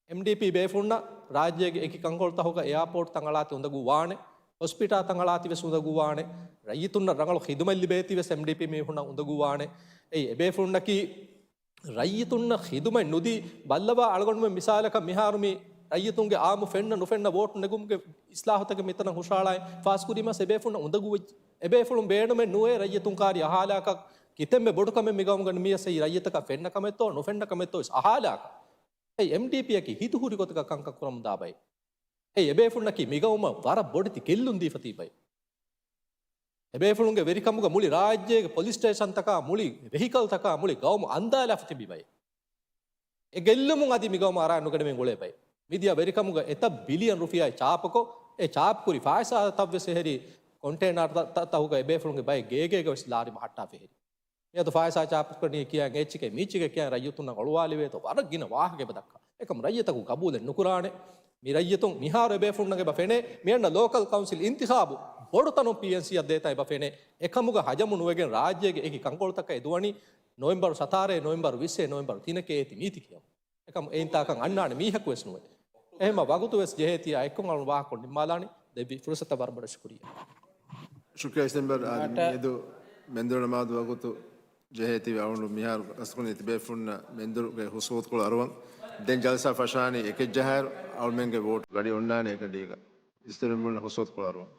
އެމްޑީޕީ ބޭފުޅުންނަށް ރާއްޖޭގެ އެކި ކަންކޮޅުތަކުގަ އެއާޕޯޓްތައް އަޅާތި އުނދަގޫ ވާނެ، ހޮސްޕިޓާލްތައް އަޅާތި ވެސް އުނދަގޫ ވާނެ، ރައްޔިތުންނަށް ރަނގަޅު ޚިދުމަތް ލިބޭތީ ވެސް އެމްޑީޕީ މީހުންނަށް އުނދަގޫ ވާނެ. އެއީ އެބޭފުޅުންނަކީ ރައްޔިތުންނަށް ޚިދުމަތް ނުދީ، ބައްލަވާ އަޅުގަނޑުމެން މިސާލަކަށް މިހާރު މި ރައްޔިތުންގެ އާއްމު ފެންނަ ނުފެންނަ ވޯޓު ނެގުމުގެ އިސްލާހުތަކެއް މިތަނަށް ހުށައަޅާ ފާސްކުރީމަސް އެބޭފުޅުންނަށް އުނދަގޫ ވެއްޖެ. އެބޭފުޅުން ބޭނުމެއް ނުވޭ ރައްޔިތުން ކާރި އަހާލާކަށް ކިތަންމެ ބޮޑު ކަމެއް މިގައުމުގަ މިއަސް އެއީ ރައްޔިތަކަށް ފެންނަ ކަމެއްތޯ ނުފެންނަ ކަމެއްތޯ ވެސް އަހާލާކަށް. އެއީ އެމްޑީޕީއަކީ ހިތުހުރި ގޮތަކަށް ކަންކަން ކުރަމުންދާ ބައެއް. އެއީ އެބޭފުޅުންނަކީ މިގައުމަށް ވަރަށް ބޮޑެތި ގެއްލުން ދީފަ ތިބި ބައެއް. އެބޭފުޅުންގެ ވެރިކަމުގަ މުޅި ރާއްޖޭގެ ޕޮލިސް ސްޓޭޝަންތަކާ، މުޅި ވެހިކަލްތަކާ، މުޅި ގައުމު އަންދާލާފަ ތިބި ބައެއް. އެ ގެއްލުމުން އަދި މިގައުމަށް އަރާ ނުގަނެމެން އުޅޭ ބައެއް. މިދިޔަ ވެރިކަމުގަ އެތައް ބިލިއަން ރުފިޔާއެއް ޗާޕުކޮށް، އެ ޗާޕުކުރި ފާއިސާތައްވެސް އެހެރީ ކޮންޓޭނަރ ތަ-، ތަ-، ތަކުގަ އެބޭފުޅުންގެ ބައެއް ގޭގޭގަ ވެސް ލާރި މަހައްޓާފަ އެހެރީ. މިއަދު ފާއިސާ ޗާޕުކުރަނީ ކިޔާ އެއްޗެކޭ މީއްޗެކޭ ކިޔާ ރައްޔިތުންނަށް އޮޅުވާލެވޭތޯ ވަރަށް ގިނަ ވާހަކަ އެބަ ދައްކާ. އެކަމު ރައްޔިތަކު ގަބޫލެއް ނުކުރާނެ. މި ރައްޔިތުން މިހާރު އެބޭފުޅުންނަށް އެބަ ފެނޭ، މިއަންނަ ލޯކަލް ކައުންސިލް އިންތިޚާބު ބޮޑު ތަނުން ޕީއެންސީއަށް ދޭތާ އެބަ ފެނޭ. އެކަމުގަ ހަޖަމު ނުވެގެން ރާއްޖޭގެ އެކި ކަންކޮޅުތަކަށް އެދުވަނީ ނޮވެމްބަރު ސަތާރައޭ، ނޮވެމްބަރު ވިއްސައޭ، ނޮވެމްބަރު ތިނަކޭ އޭތި މީތި ކިޔަމު. އެކަމު އެއިންތާކަން އަންނާނެ މީހަކު ވެސް ނުވޭ. އެހެންމަ ވަގުތު ވެސް ޖެހޭތީ އާ އެއްކޮށް އަޅުން ވާހަކަ ނިންމާލާނީ. ދެއްވި ފުރުސަތަށް ވަރަށް ބޮޑަށް ޝުކުރިއްޔާ. ޝުކުރިއްޔާ އިސް މެމްބަރު. އާދެ، މިއަދު މެންދުރު ނަމާދު ވަގުތު ޖެހޭތީވެ އަޅުން މިހާރު ގަސްތުކުރަނީ ތިބޭފުޅުންނަށް މެންދުރުގެ ހުސްވަގުތުކޮޅު އަރުވަން. ދެން ޖަލްސާ ފަށާނީ އެކެއް ޖަހާއިރު އަޅުމެންގެ ވޯޓް ގަޑި އޮންނާނެ އެކަޑީގަ. އިސް މެމްބަރުންނަށް ހުސްވަގުތުކޮޅު އަރުވަން.